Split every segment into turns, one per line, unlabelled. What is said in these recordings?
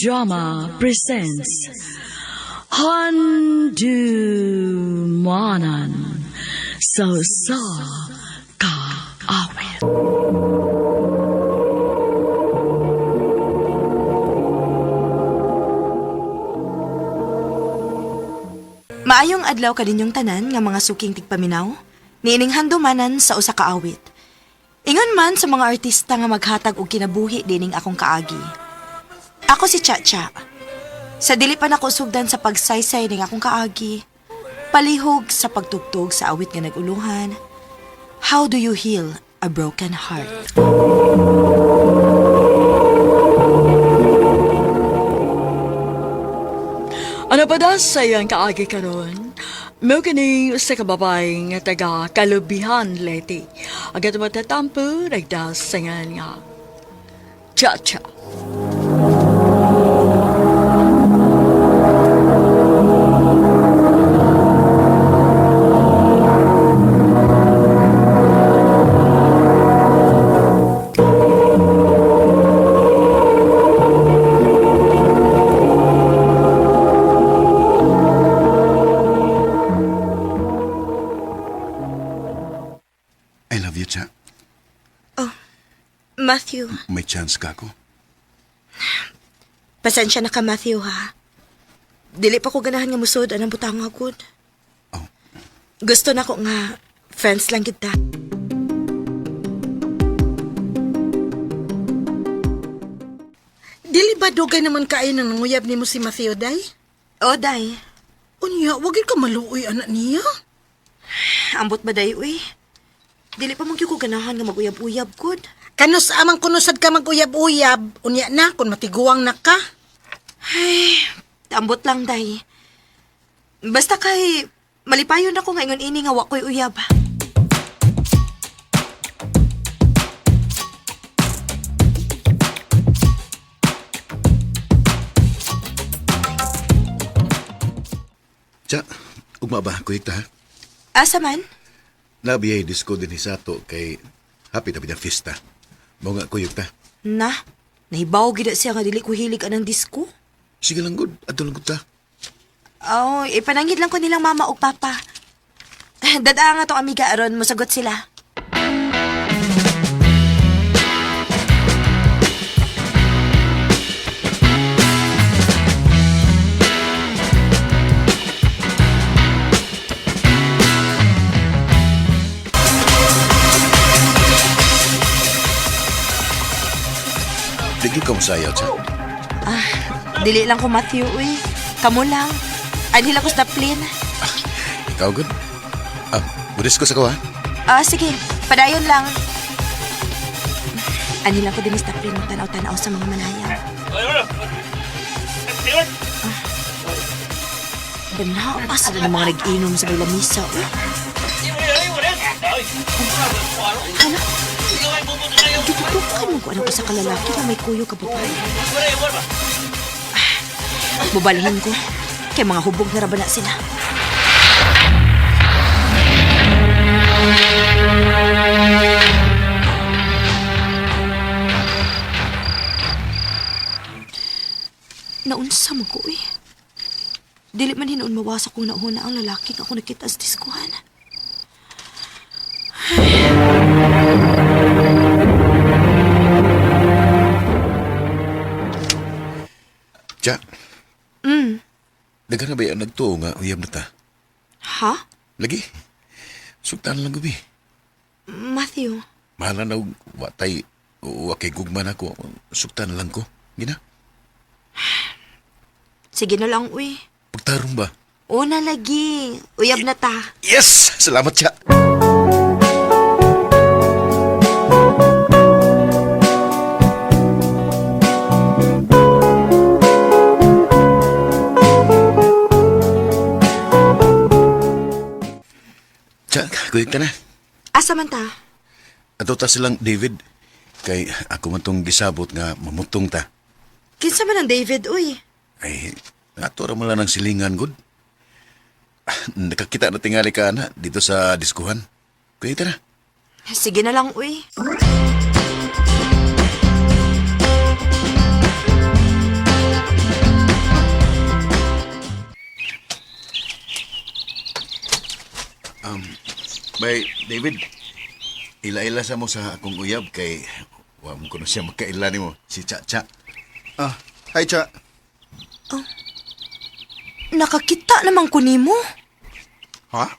Drama presents Handumanan sa Usa Ka Awit.
Maayong adlaw kaninyong tanan nga mga suking tigpaminaw, niining handumanan sa usa ka awit. Ingon man sa mga artista nga maghatag og kinabuhi dining akong kaagi. Ako si Chacha. Sa dili pa nako sugdan sa pagsaysay ning akong kaagi, palihog sa pagtugtog sa awit nga naguluhan. How do you heal a broken heart?
Ano pa da sa iyang kaagi karon? Mao kini usa ka babae nga taga Kalubihan, Leyte. Ang atong matatampo nagdasangan nga Chacha.
I love you, Cha.
Matthew,
May chance ka ako.
pasensya na ka, Matthew, ha. Dili pa ko ganahan nga musod anang butang gud.
Oh.
Gusto na ko nga friends lang kita.
Dili ba dugay naman kaayo nang nanguyab nimo si Matthew, day?
O, day.
Unya, wag gyud ka maluoy anak niya.
Ambot ba day, uy? Dili pa man gyud ko ganahan nga maguyab-uyab gud.
Kanus amang kunusad ka maguyab-uyab, unya na kun matiguang na ka.
Ay, ambot lang, day. Basta kay malipayon ako nga ingon ini nga wa ko'y uyab.
Cha, ugma ba? Kuyog ta, ha?
Asa man?
Nabiyay disco din sa ato kay happy na bilang fiesta. Mao nga kuyog ta.
Na, nahibaw gid siya nga dili ko hilig anang disco.
Sige lang good, adto lang gud ta.
Oh, ipanangit lang ko nilang mama ug papa. Dadaa nga tong amiga aron mosagot sila.
Di gyud ka mosayaw, Cha.
Dili lang ko Matthew, uy. Kamo lang. Anhi lang ko sa plane.
Ikaw good. Ah, budisko sa ko ha.
Ah, sige. Padayon lang. Ani lang ko din sa plane tanaw-tanaw sa mga manaya. Ah. Asa na ng mga nag-inom sa may lamisa, uy. Hala? Gitutukan mo ko anong usa ka lalaki na may kuyo ka babae. Ah, bubalhin ko. Kay mga hubog na rabana sila. Naunsa man ko eh. Dili man hinuon mawasa kung nauna ang lalaki nga ako nakita sa diskuhan.
Cha. Daghan na ba ang nagtuo nga uyab na ta?
Ha?
Lagi. Sugtan lang gabi.
Matthew,
Mahala na og watay wa kay gugma na ko. Sugtan lang ko. Gina.
sige na lang uy.
Pagtarong ba?
Una lagi. Uyab na ta.
Yes! Salamat, Cha. Cha, kuyog ka na.
Asa man ta?
Ato ta silang David. Kay ako man tong gisabot nga mamutong ta.
Kinsa man ang David uy?
Ay, ato ra man lang ng silingan, good. Nakakita na tingali ka na dito sa diskuhan. Kuyog ta na.
Sige na lang uy.
Bay, David, ila-ila sa mo sa akong uyab kay wa mo kuno siya magkaila nimo si Cha-Cha.
Ah, hi Cha.
Nakakita naman ko nimo.
Ha?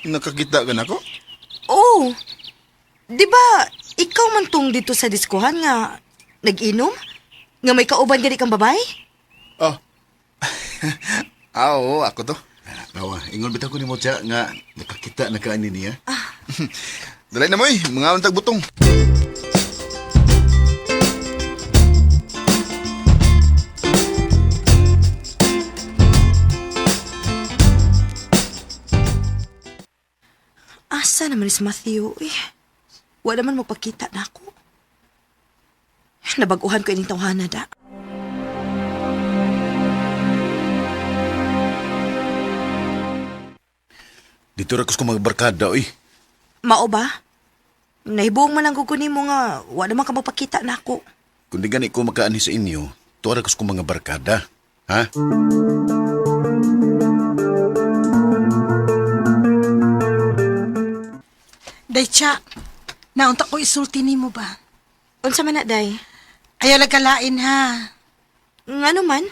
Nakakita ka na ko?
Oh. Di ba ikaw man tong dito sa diskuhan nga nag-inom? Nga may kauban gani kang babae?
Oh. Ah, oo, ako to.
Awa, ingon bitaw ko nimo Cha nga nakakita na kaani niya.
Dalay na mo eh, mga untag butong.
Asa naman si Matthew eh. Wala man magpakita na ako. Nabaguhan ko ining tawhana da.
Dito ra ko sa mga barkada oy.
Mao ba? Nahibuong man ang kukunin mo nga wala man ka magpakita na ako.
Kung di gani ko makaani sa inyo, tuwa ra ko sa mga barkada. Ha?
Day, Cha, naunta ko isulti nimo ba?
Unsa man na day?
Ayaw lagalain ha.
Ngano man?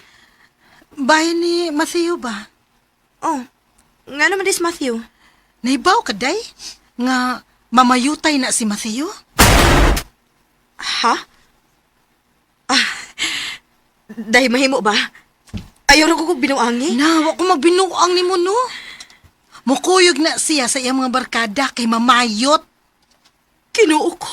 Bahay ni Matthew ba?
Oh, ngano man dis Matthew?
Naibaw ka, day? Nga mamayutay na si Matthew?
Ha? Ah, day mahimo ba? Ayaw ra ko kog binuangi.
Na, wa ko magbinuang nimo no. Mukuyog na siya sa iyang mga barkada kay mamayot.
Kinuo ko.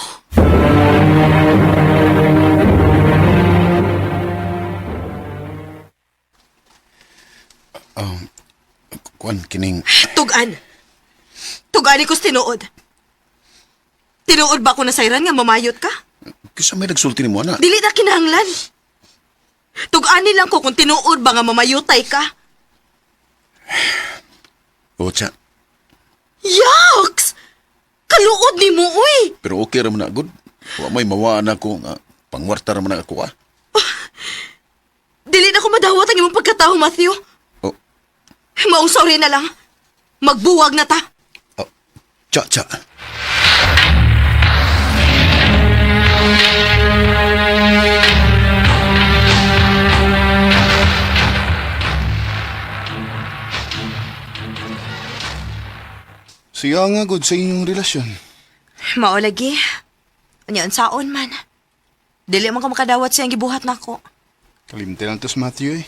Kuan kining
Tugan. Tugan ko sa tinuod. Tinuod ba ko na sayran nga mamayot ka?
kisa may nagsulti nimo ana.
Dili na kinahanglan. Tugani lang ko kung tinuod ba nga mamayutay ka.
O Cha,
Yaks! Kaluod ni mo, uy!
pero okay ra man na good. Wa may mawaan ako nga pangwarta ra man na ako ah.
Dili na ko madawat ang imong pagkatao, Matthew.
Oh,
Maong sorry na lang. Magbuwag na ta.
oh, Cha, Cha.
Siya nga good sa inyong relasyon.
Mao lagi. Unya unsaon man. Dili man ko makadawat sa iyang gibuhat nako.
Kalimte lang to si Matthew eh.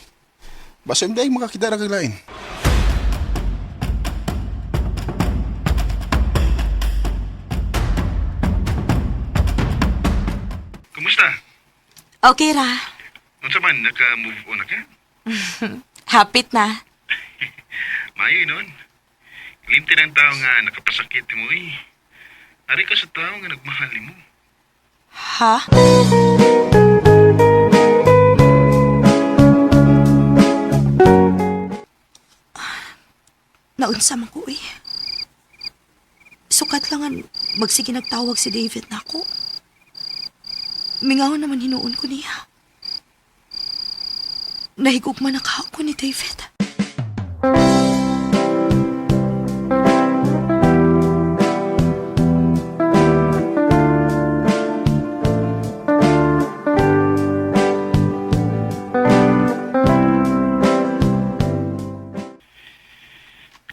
Basta hindi ay makakita ra kag lain.
Kumusta?
Okay ra.
Unsa man, naka-move on na ka?
Hapit na.
Maayo nun. Limti ng tao nga nakapasakit mo eh. Ari ka sa tao nga nagmahal nimo.
Ha? Naunsa man ko eh. Sukat lang ang magsige nagtawag si David na ako. Mingaw naman hinuon ko niya. Nahigog man ako ni David.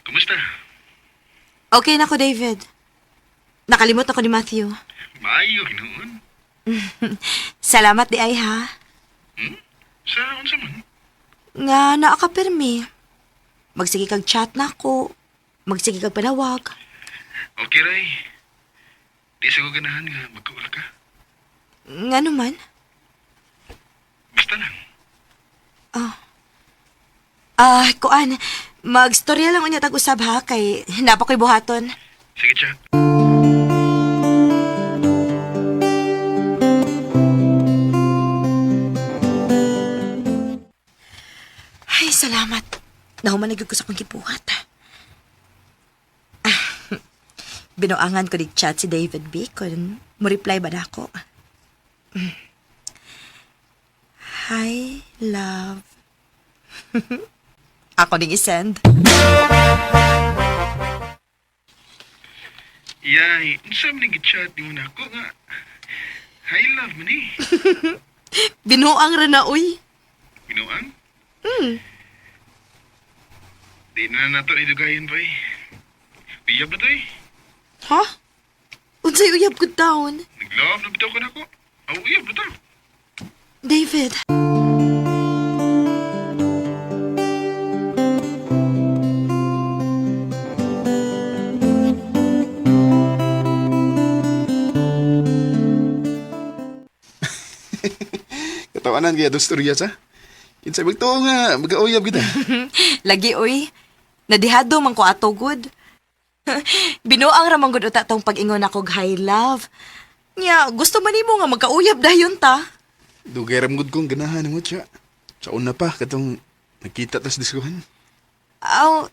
Kumusta?
Okay na ko, David. Nakalimot ako ni Matthew.
Maayo noon.
Salamat di ay ha.
Hmm? Sa unsa man?
Nga naa ka pirmi. Magsige kag chat na ako. Magsige kag panawag.
Okay ray. Di sa ko ganahan nga magkaula ka.
Nga naman.
Basta lang.
Ah, kuan. Magstorya lang unya tag usab ha kay napa ko'y buhaton.
Sige, Cha.
Nahuman na gyud ko sa akong gibuhat. Ah, binuangan ko dig chat si David B. Kung mo-reply ba na ako. Hi, love. Ako ding isend.
Yay, unsa man ning chat nimo nako nga. Hi love man ni.
Binuang ra na, uy.
Binuang? Di na nato ni dugayan bay. Uyab na to eh.
Ha? Unsay uyab ko down?
Nag-love na bitaw ko nako. Aw, uyab na to.
David.
Katawanan kaya itong storya sa. Kinsay magtuo nga, magkauyab kita.
Lagi, uy. Nadihado man ko ato, good. Binuang ra man gud uta tong pag-ingon ako hi love. Nya, gusto man nimo nga magkauyab dayon ta.
Dugay ram gud kong ganahan mo siya. Sa una pa, katong nagkita tas diskuhan.
Aw,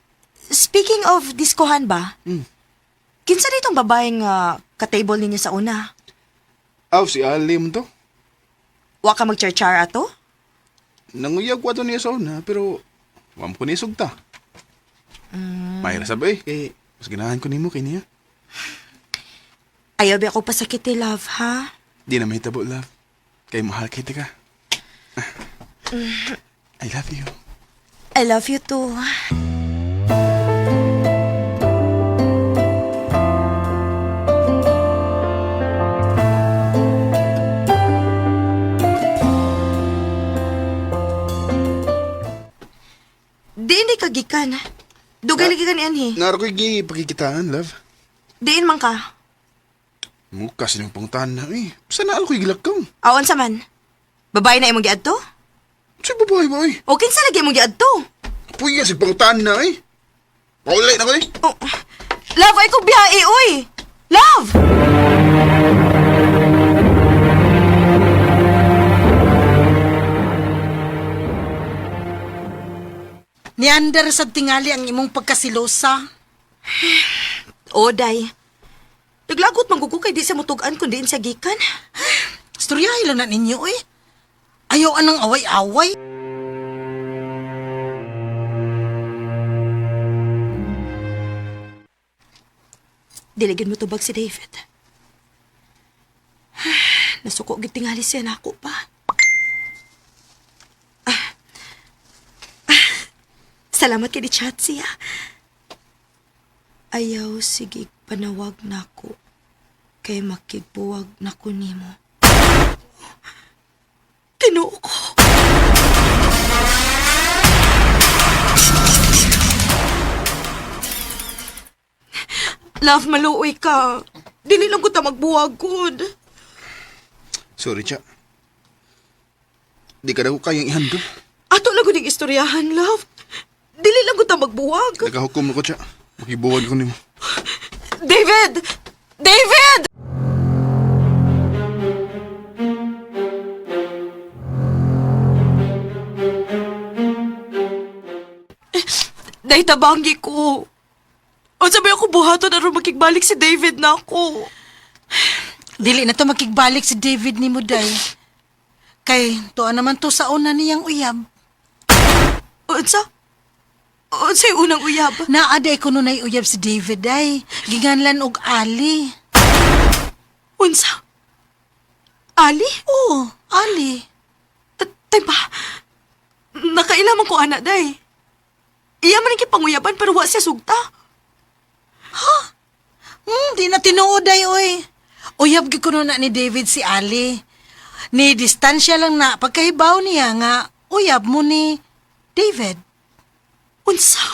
speaking of diskohan ba? Kinsa ditong babae nga ka-table ninyo sa una?
Aw, si Ali mo to.
Wa ka magchar-char ato?
Nanguyab ko ato niya sa una, pero wam ko niya sugta. Mahira sabay, kay mas ganahan ko nimo kay niya.
Ayaw ba ako pasakit eh, love, ha?
Di na mahitabo, love. Kay mahal kita ka. I love you.
I love you too. Diin di ka gikan. Dugay lagi ka ni Anhi.
Naro ko'y gi pakikitaan, love.
Diin man ka.
Mukha sinong pangutahan na eh. Basta naal ko'y gilakaw.
Awan sa man. Babae na imong giadto?
Sa babae ba eh?
O kinsa lagi imong giadto?
Puya si pangutahan na eh. Paulay na ko eh.
Oh. Love, ay ko biyae, uy! Love!
Niandar sa tingali ang imong pagkasilosa.
Oday. Naglagot man ko kay di sa mutugan kundi sa gikan.
Istoryahe lang na ninyo eh. Ayaw anang away-away.
Diligin mo tubag si David. Nasuko gid tingali siya nako pa. Ah. Ah. Salamat kay di chat siya. Ayaw sige panawag nako kay makigbuwag nako nimo. Tinuo ko. Love, maluoy ka. Dili lang ko ta magbuwag gud.
Sorry, Cha. Di ka na ko kayang ihandol.
Ato lang gud ning istoryahan, love. Dili lang ko ta magbuwag.
Nagahukom na ko, Cha. Makibuwag ko nimo.
David! David! Day, tabangi ko. Unsa ba ako buhaton aron makigbalik si David na ako?
Dili na to makigbalik si David ni Muday. Kay tuwa naman to sa una niyang uyab.
Unsa? Unsay unang uyab?
Naa day kuno nay uyab si David ay. Ginganlan og Ali.
Unsa? Ali?
Oo, Ali.
Tay pa, nakailaman ko ana, day. Iya man ang kipanguyaban pero wa siya sugta.
Di na tinuod ay oy. Uyab gyud kuno na ni David si Ali. Ni distansya lang na pagkahibaw niya nga uyab mo ni David.
Unsa?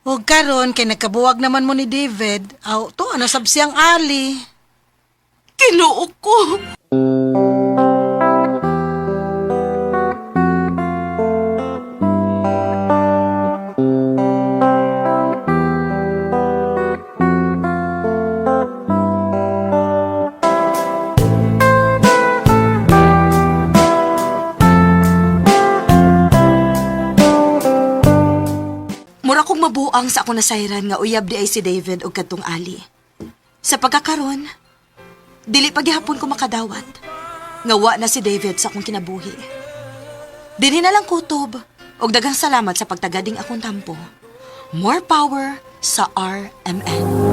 O karon kay nagkabuwag naman mo ni David, aw to ano sab siyang Ali.
Kinoo ko. Mura kong mabuang sa akong nasayran nga uyab di ay si David og kadtong Ali. Sa pagkakaron, dili paghihapon ko makadawat. Nga wa na si David sa akong kinabuhi. Dinhi na lang kutob og daghang salamat sa pagtagading akong tampo. More power sa RMN.